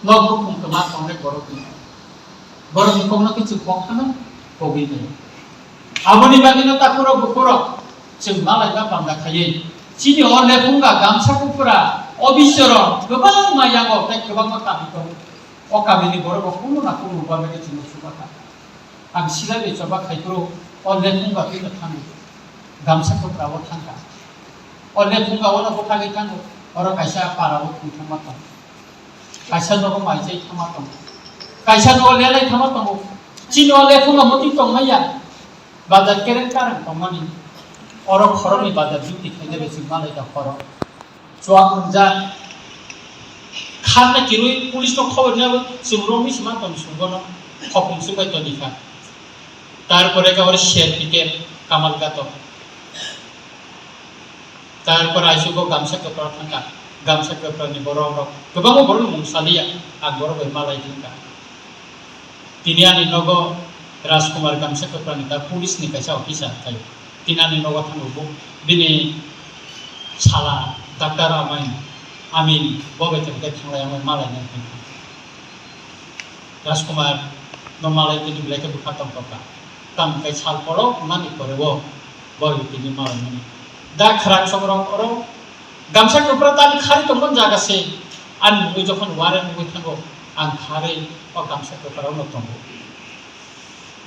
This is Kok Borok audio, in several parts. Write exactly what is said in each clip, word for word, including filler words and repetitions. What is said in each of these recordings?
Nok bukhung kwma tongnai borokni. Borokni kokno khe chwng kok phano kogwi maya. Aboni bagwino takhurok bukhurok chwng malai ma panda khaiwi. Chini o lephunga gamsa kupra o bisorok kwbangma yago tei kwbangma kami tongo. O kamini borok bo kunu na kunu bagwi chwngno chubakha. Ang silai bai choba khai phuru o lephunga phino thango. Gamsa kupra o thangkha. O lephunga o no bwkhagwi thango. Oro kaisa para o thwngthangma tongo. Kaisa nogo mai chai thangma tongo. Kaisa nogo lelai thangma tongo. Chini o lephunga muti tongmaya. Bazar kereng karang tongmani. Oro khoroknwi bazar duty khainai bai chwng malai da khorok. Chuak wngjak. Kharna kirwi police no khobor nabo chwng romwi sima toni sungbono khopung chwngbai toni kha. Tarpore ka oro C R P camp Kamalghat o. Tarpore aisugo gamsa kwpra thangkha. Gamsa kwprani borok rok kwbangma borok mung saliya, ang borok bai malai thangkha. Tini ani nogo Rajkumar gamsa kwprani ta police ni kaisa officer thaio. Tini ani nogo thango bo bini sala doctor amai Amin bo bai tongkhe thanglai amai malai nai thangkha. Rajkumar no malai tini belai khe bwkha tongthokha. Tamo khe sal kolok mani pore o bo tini malai mani. Da khwrang songrong oro gamsa kwpra tani khari tongmani jaga se ani mungwi jokhon warrant mungwi thango ang khari o gamsa kwpra no tongo.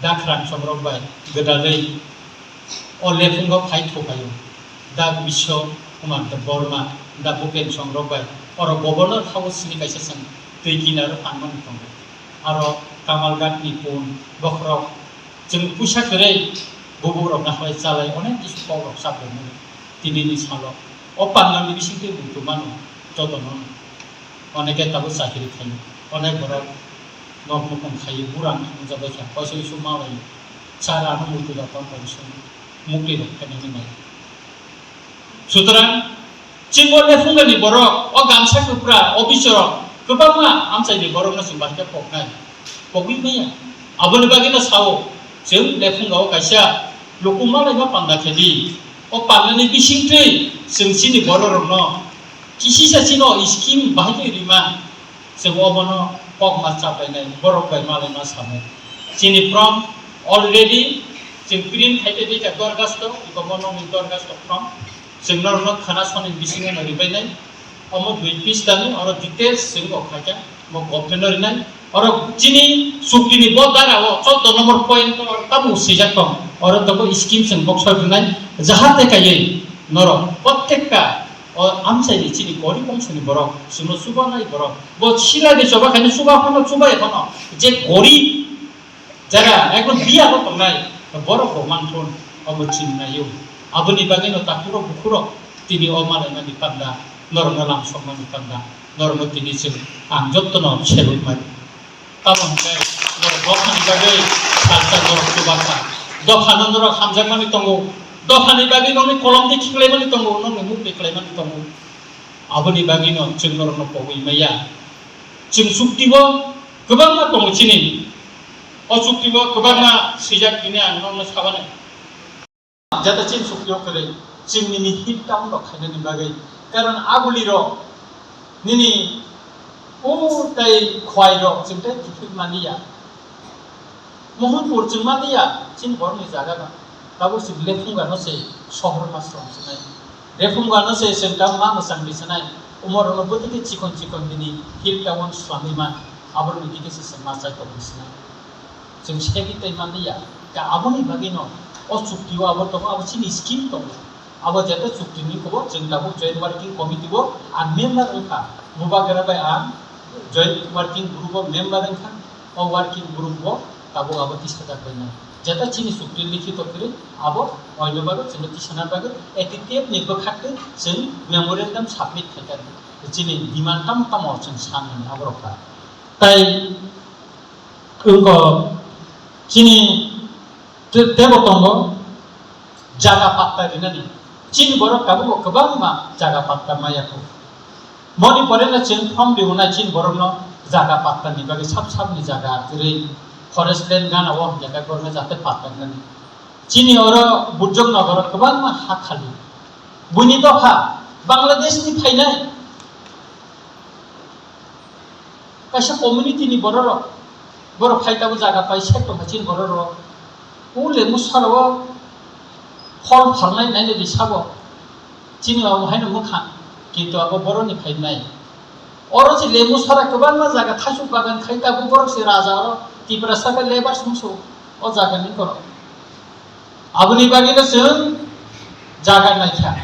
Da khwrang songrok bai gwdalwi o lephungo phai thuphaio. Da Biswa Kumar Debbarma, da Bhupen songrok bai oro governor house ni kaisa chwng twi kinaro tangmani tongo. Aro Kamalghat ni pun bokhorok chwng puisa kwrwi bubugrok nahlai chalai onek kisu kokrok chaprwmani tini ni salo. O pandal ni bisingtwi muitu mano jotono. Oneke tabuk chakiri khaio, onek borok nok nukhung khaio, burang thangjabai kha, koiso isu malai, chara ano muitu da ton ton sung, mukti rok khainani mai. Sutrang, chini o lephungani borok, o gamsa kwpra, o bichorok, kwbangma amchaini borokno chwng bahai khe poknai. Pogwi maya. Aboni bagwino sao, chwng lephungao kaisa luku malaima panda khe di. O pandani bisingtwi chwng chini bororokno kisisa chino scheme bahai khe rima, chwng obono kokma chaplainai borok bai malaima samung. Chini form already chwng print khai tei tei kha dorgasto, iko bono dorgasto form. Chwng norokno khana soni bisingo no ribainai. Omo dui pista ni oro details chwng bo khaikha, bo government no rinai. Oro chini chukti ni bo dara o choudo number point o tabuk swijak tong. Oro tabuk scheme chwng boksor rinai. Jahate kaiwi norok prottekta o amchai ni chini gorib bongso ni borok, chwngno chubanai borok. Bo silai de choba khaino chuba phano chubai phano je gorib Jara ekdom biya bo tongnai, borok bo manthun, obo chini naio. Aboni bagwino takhurok bukhurok tini o malaimani panda, norokno lamsokmani panda, norokno tini chwng ang jottono seluk mani. Tamo hwnkhe norok dophani bagwi salsa norok chuba kha. Dophano norok hamjakmani tongo, dophani bagwi nokni kolom twi khiklaimani tongo, nokni muk twi khlaimani tongo. Aboni bagwino chwng norokno pogwi maya. Chwng chuktibo kwbangma tongo chini. O chuktibo kwbangma swijak hwnwi ang nokno sabani. Jata chini chukti o kwrwi chwng nini hit town rok khainani bagwi. Karon abuli rok nini o tei khwai rok chwng tei kiphil maliya. Mohanpur chwng maliya, chini borokni jaga no. Tabuk chwng Lephunga no se sohor ma swrang sinai. Lephunga no se chwng tamo ma mwchang di sinai. Umor no bwtwi khe chikon chikon bini hill town swrangwi man. Aborokni dike se chwng ma chai tongwi sinai. Chwng segwi tei maliya. Ka aboni bagwi no o chukti o abo tongo, abo chini scheme tongo. Abo jeta chukti ni kubo chwng tabuk joint working committee o ang member wngkha. Bubagra bai ang joint working group o member wngkha. O working group o tabuk abo tisajak bai nai. Jeta chini chukti likhito kwrwi abo oino bagwi chwngno tisana bagwi A T T F ni bwkhak twi chwng memorandum submit khaikha. Chini demand tamo tamo chwng san mani aborok ta. Tai wngkha chini Te-, tebo tongo jaga patta rinani. Chini borok tabukbo kwbangma jaga patta maya kho. Moni poreno chwng form rihornai chini borokno jaga patta ni bagwi sab sabni jaga kwrwi forest land gana o hwnjak borokno jate patta rinani. Chini oro Burjok Nogoro kwbangma ha khali. Buini dopha Bangladesh ni phainai. Kaisa community ni borok rok, borok phai tabuk jaga pai sek tongkha chini borok rok. O lemu sara o phol phalnai nainai di sabo. Chini abo haino mwkha, kintu abo borok ni phainai. Oro se lemu sara kwbangma jaga thaisuk bagan khai tabuk borok se raja oro Tiprasa khe lebar sumsu o jaga ni borok. Aboni bagwi no chwng jaga naikha.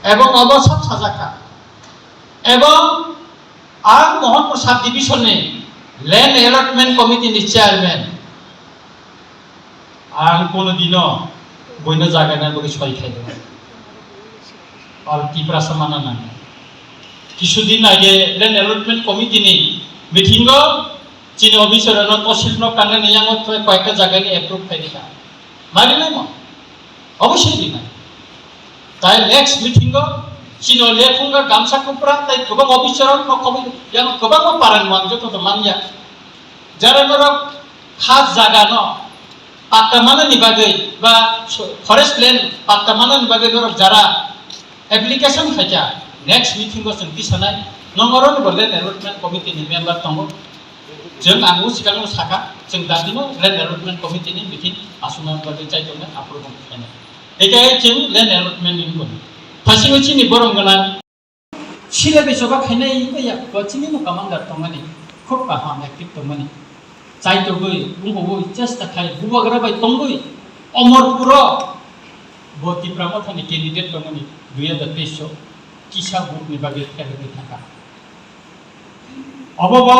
Ebong obo sab sajakha. Ebong ang Mohanpur sub division ni land allotment committee ni chairman. Ang kono dino boino jaga nang bagwi soi khai rwna. Al Tiprasa mana nang. Kisu din age land allotment committee ni meeting o chini officer no tosil no kangnani yango koyekta jaga ni approve khai rikha. Mari nai mo? Obviously rinai. Tai next meeting o chini lephunga gamsa kupra tai kwbang officer rok no kobwi yang kwbangma parang mang joto to mangya. Jara norok khas jaga no patta manani bagwi ba forest land patta manani bagwi norok jara application khaikha, next meeting o chwng tisanai. Nong oro ni bo land allotment committee ni member tongo. Chwng ang o swkang no sakha, chwng dati no land allotment committee ni meeting aswknani bagwi chaitongnai, aphuru bo khainai. Eke chwng land allotment ni wngkha. Thasing o chini borok gwnang. Sile bai choba khainai wngkha ya, bo chini no commander tongmani, khub kaham active tongmani. Chaitogwi, wngkogwi, chesta khai, bubagra bai tongwi, Omorpuro bo Tipra Mothani candidate tongmani, dui hajar teis o kisa vote ni bagwi khelaiwi thangkha. Obo bo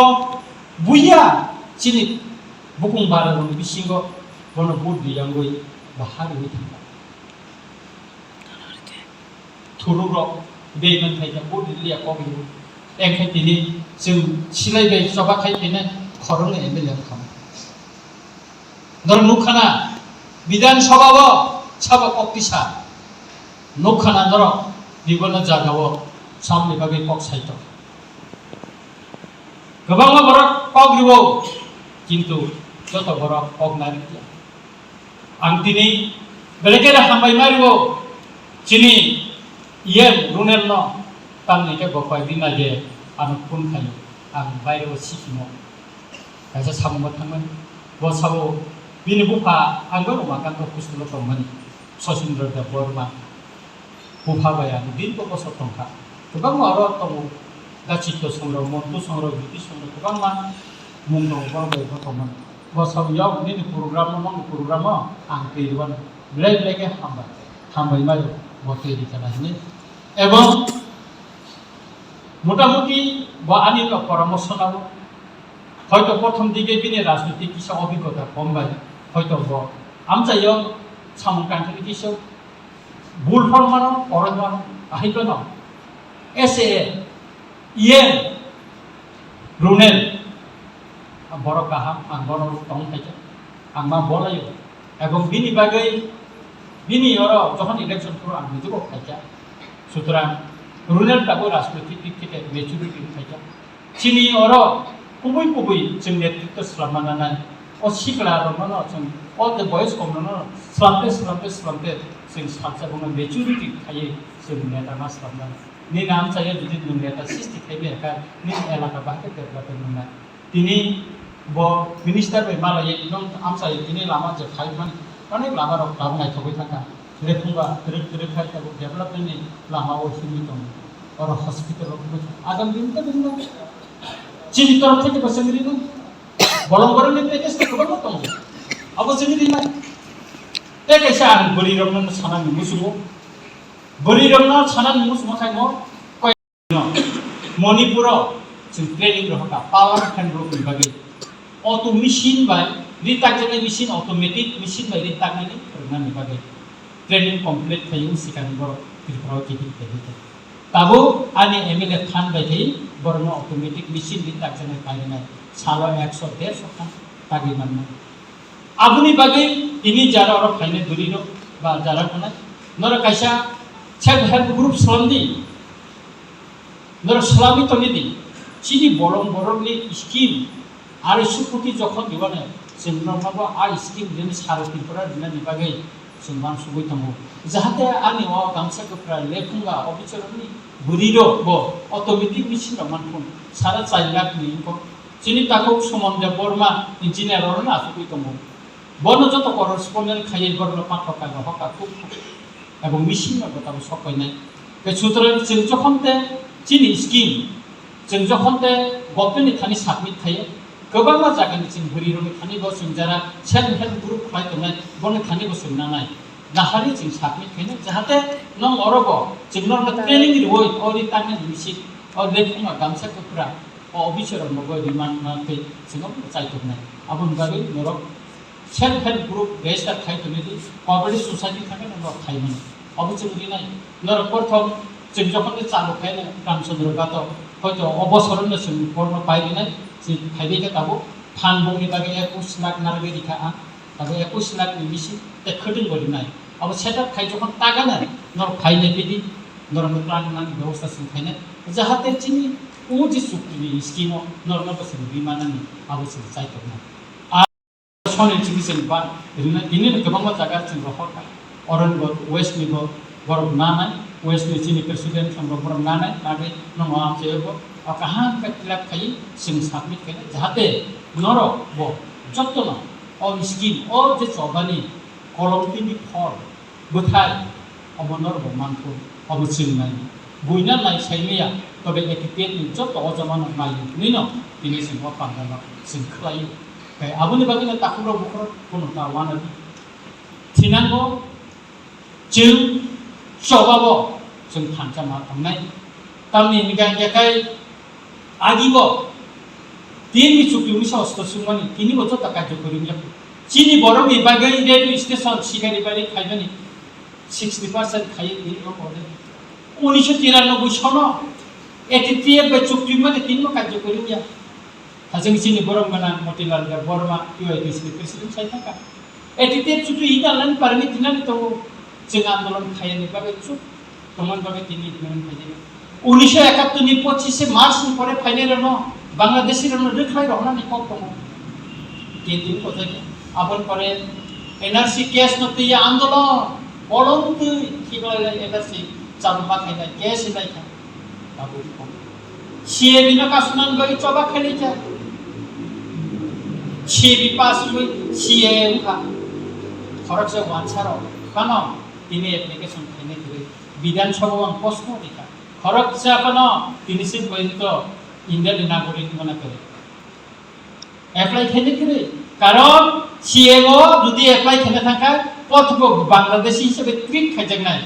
buya chini bukung bara rokni bisingo bono vote riyangwi bahar wngwi thangkha. Thuruk rok beiman phaikha, bo Delhi ya kok liu. Engkhe tini chwng silai bai choba khai phainai khoroknwi M L A wngkha. Norok nukha na, Bidhan Sabha o sabo kok tisa. Nukha na norok bibono jaga o samni bagwi kok saito. Kwbangma borok kok rwo, kintu joto borok kok narikya. Ang tini belai khe hambai ma rwo chini E M Runel no, tamni khe bo koi din age ano phone khaio, ang baire o sikimo kaisa samung bo thangmani. Bo sabo bini bupha ang bo Umakanta hospital o tongmani, Sosindra Debbarma. Bupha bai ang dirgo bosor tongkha. Kwbangma oro tongo, Dachitto songrok, Montu songrok, Jyoti songrok, kwbangma mung tongo, borok bai bo tongmani. Bo sabo yak nini program no, nokni program o ang twi rwano. Belai belai khe hambai, hambai mayo bo twi rikha na hinwi. Ebong motamuti bo ani no poramorso nabo. Hoito prothom dike bini rajnoitik kisa obhiggota kom bai, hoito bo amchaio samung tangthani kisa bul phano mano, oroi mano, ahai phano S A A, E M, Runel, borok kaham, ang bono tong khaikha, ang ma bolaio. Ebong bini bagwi, bini oro jokhon election phuru ang nijebo khaikha. Sutrang, Runel tabuk rajnoitik dik theke maturity khaikha. Chini oro kubui kubui chwng netritw swlamna nanai. O sikla rokno chwng, o je boyos kom rokno swlamte, swlamte, swlamte chwng salsa bono maturity khaiwi chwng neta ma swlamnai. Nini amchaio jodi nwng neta sisti khaiwi kha, nini elaka bahai khe development wngnai. Tini bo minister bai malaiwi nwng amchaio tini lama je khaimani, onek lama rok tabuk naithogwi thangkha. Lephunga twrwk twrwk khai tabuk development ni lama o himwi tongo. Oro hospital rok himwi tongo. Agam din ta din chini torok theke bo chwng rino. Bolong borok ni package ta kwbangma tongo. Abo chwng rina. Tei kaisa ang bwrwi rokno sana ni musugo. Bwrwi rokno sana ni musugo khai mo. Manipuro chwng training rohorkha power hand rope ni bagwi. Auto machine bai ritakjaknai machine, automatic machine bai ritaknani phwrwngnani bagwi training complete khaiyung sikang borok Tripura o kiphil khaikha. Tabuk ani M L A phan bai khe borokno automatic machine ritakjaknai painai salo ekso dersho khan tagwi mannai. Aboni bagwi tini jara oro phainai bwrwi rok ba jara tongnai norok kaisa self help group slam di, norok swlamwi tongwi di. Chini bolong borokni scheme arai sukuti jokhon diwane chwng norokno bo a scheme rini sara Tripura rinani bagwi chwng uansugwi tongo, jahate ani o gamsa kwpra lephunga officer rokni bwrwi rok bo automatic machine rok manthung. Sara char lakh ni wngkha. Chini takhuk Suman Debbarma engineer oro no achugwi tongo. Bono joto correspondent khaiwi borokno pathor kha, rohor kha, kuk kha. Ebong machine no bo tabuk sok painai. Tei sutrani chwng jokhon te chini scheme, chwng jokhon te government ni thani submit khaio, kwbangma jaga ni chwng bwrwi rokni thani bo chwng jara self help group khlai tongnai, boni thani bo chwng nangnai. Nahari chwng submit khaino, jahate nong oro bo chwng norokno training rwui, o ri tangni machine, o lephunga gamsa kwpra, o officer rok nogo rwmani tei chwng obo chai tongnai. Aboni bagwi norok self help group register khai tongwi di, cooperative society thangwi norok khai mano. Obo chwng rinai. Norok prothom chwng jokhon khe chalu khaino Ramchandra Gato, hoito o bosorono chwng borno pai rinai, chwng phaibai khe tabuk phan bongni bagwi ekush lakh narwgwi rikha ang. Abo ekush lakh ni misi tei khwtwng bo rinai. Abo setup khai jokhon tagana norok phainai phidi, norokno plan nani bebosta chwng khainai. Jahate chini o je chukti ni scheme o norokno bo chwng ri manani abo chwng chai tongnai. A soni chini chwng ba rinai, tini no kwbangma jaga chwng rohor kha. Oron bo west ni bo borok nanai, west ni chini president rok borok nanai, nagwi nongo amchai bo o kaham khe clear khai chwng submit khainai. Jahate norok bo jotono o scheme, o je chobani kolom tini phol bwthai, obo norbo mankhu, obo chwng nai. Buina nai saimaya, tobe A T P F ni joto o jama no nai hwnwi no tini chwng o panda no chwng khlai. Tei aboni bagwi no takhuk rok bukhuk rok bono ta wana di. Thinango chwng chobabo chwng thansa ma tongnai. Tamni hwnka hwnkhe kai agibo tinni chukti wngsa osto sungmani tini bo joto karjokori wngya. Chini borokni bagwi radio station sikari bari khaimani sixty percent khaiwi tini bo kode. Unisho tiranoboi sono A T P F bai chukti wngmani tini bo karjokori wngya. Hachwk chini borok gwnang Motilal Debbarma, U I D C ni president sai thangkha. A T T F chutu ida lan parmi dinani tongo. Chwng andolon khayani bagwi chuk tongmani bagwi tini dinani khaijani. Unisho ekattor ni pochishe March ni pore phainai rokno Bangladeshi rokno rwkhlai rohornani kok tongo. Kenti ko jaga. Aboni pore N R C case no twiya andolon. Bolong twi khiklai lai N R C chalu ma khainai case hinlai kha. Tabuk kok. C A B no kasunani bagwi choba khailai kha. C A B pass wngwi C A A wngkha. Khoroksa wansa rok phano tini application khainai kwrwi Bidhan Sabha o ang proshno rikha. Khoroksa phano tini se porjonto India ni nagorik wngna kwrwi. Apply khainai kwrwi. Karon C A A o jodi apply khaina thangkha, pothbo Bangladeshi hisabe treat khaijaknai.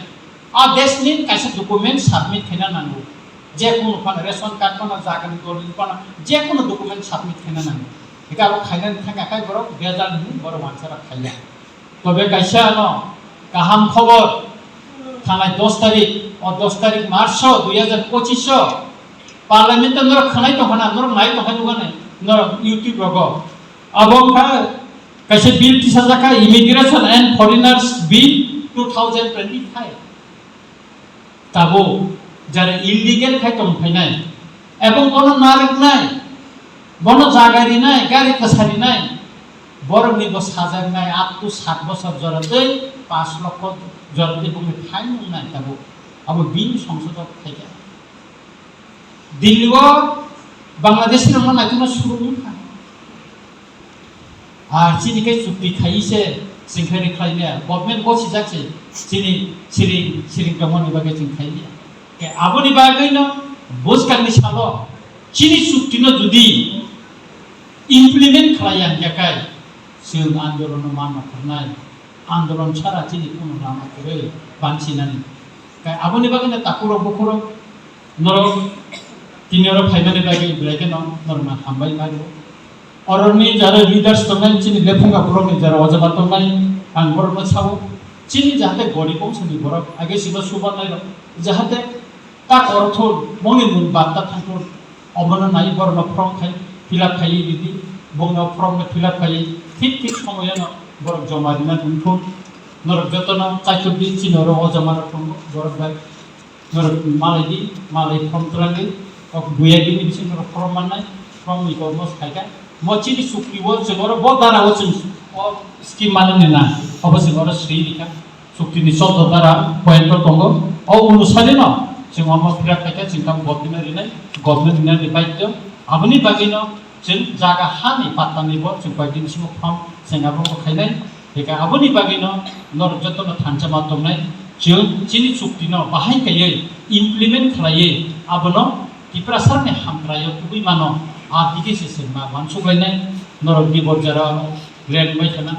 A desh ni kaisa document submit khaina nango. Je kono phano ration card phano jagani dol phano je kono document submit khaina nango. Eka abo khaina thangkha khai borok bejal ni borok wansa rok khaiya. Tobe kaisa ano kaham khobor, thanai dos tarik, o dos tarik March o dui hajar pochis o Parliament o norok khwnai tongkha na, norok nai tongkha nukha nai, norok YouTube rogo. Abo wngkha kaisa bill tisajakha Immigration and Foreigners Bill two thousand twenty-five. Tabuk jara illegal khai tong phainai, ebong bono narwknai, bono jaga rinai, gari kwsa rinai, borokni bo sajaknai up to sat bosor jora tei panch lokho jora tei bongni fine wngnai tabuk. Abo bini songsodok khaikha. Delhi o Bangladeshi rokno naitokno suru wngkha. Ar chini khe chukti khaiwi se chwng khe rwkhlai maya. Government gosijak se chini siring, siring tongmani bagwi chwng khai maya. Khe aboni bagwino bwskangni salo chini chuktino jodi implement khlai ya hwnkhe kai chwng andolono ma nongkhornai. Andolon sara chini kuno lama kwrwi bansinani. Kai aboni bagwi no takhurok bukhurok norok tini oro phaimani bagwi belai kheno norokno hambai mano. Oroni jara leaders tongnai chini lephunga borokni jara ojama tongnai ang borokno sao. Chini jahate gorib ongsoni borok age sima subarnai rok jahate tak oro thun bongni mung banta thangthun. Obono nai borokno form khai fill up khai ridi, bongno form no fill up khai thik thik somoyano borok joma rina tongthun. Norok jotono chaikhwrdi chini oro o joma rok tongo borok bai. Norok malai di, malai form twlangwi, o buya bini bising norok form mannai, form ni kok mos khaikha. Mo chini chukti o chwng oro bo dara o chwng o scheme manani na, obo chwng oro swi rikha. Chukti ni chwddo dara point o tongo. O onusari no Chwng omo phirak khaikhe chwng tamo government rinai, government rinani baidhyo. Aboni bagwino chwng jaga hani pattani bo chwng koyekdin simo form chwng abo bo khainai. Hika aboni bagwino norok jotono thansa ma tongnai. Chwng chini chukti no bahai kaiwi implement khlaiwi abono Tiprasani hamkraio tubui mano. A digi se chwng ma uansuk lainai. Norok ni borjara rent bai khana.